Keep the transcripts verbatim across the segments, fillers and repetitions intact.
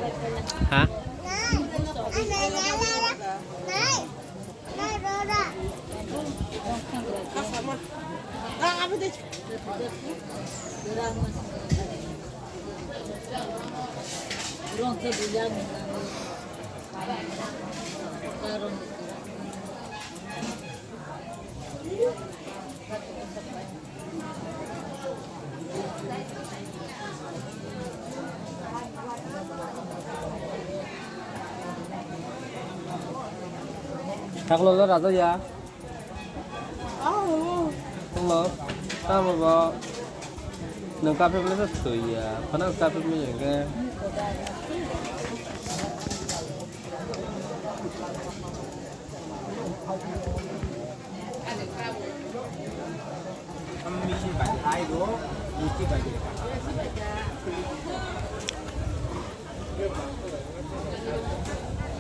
Ha? Taklo lo raja ya. Taklo. Tamo ba. Nang kafe mele sa suya. Pana kafe mele ke.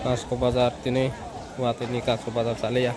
Kasko bazar tini, watini Kasko bazar chaliya.